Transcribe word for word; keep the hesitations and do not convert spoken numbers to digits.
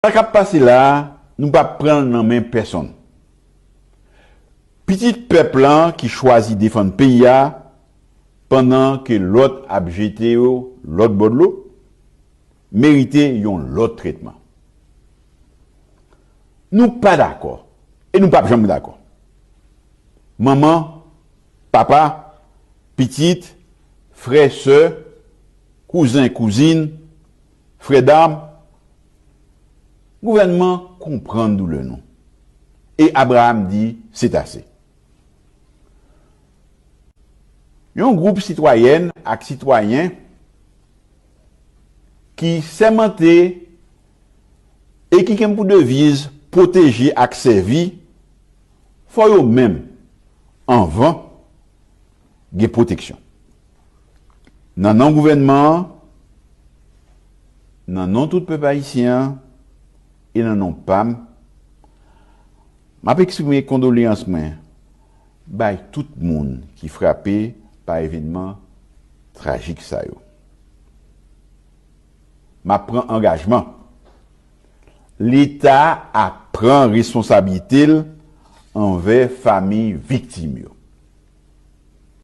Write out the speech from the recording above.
Sa k ap pase la a, nou p ap pran l nan men pèsonn. Pitit pèp lan ki chwazi defann peyi a, pandan ke lòt ap jete yo lòt bò dlo, merite yon lòt tretman. Nou pa dakò, e nou p ap janm dakò. Manman, papa, pitit, frè, sè, kouzen, kouzin, frè dam, gouvènman konprann doulè nou. E Abraham di, "C'est assez." Yon gwoup sitwayèn ak sitwayen ki sèmante e ki gen pou deviz pwoteje ak sèvi, fò yo menm, anvan, gen pwoteksyon. Nan non gouvènman an, nan non tout pèp ayisyen an, e nan non pa m, m ap eksprime kondoleyans mwen bay tout moun ki frape pa evènman trajik sa yo. M ap pran angajman. Leta ap pran responsablite l anvè fanmi viktim yo.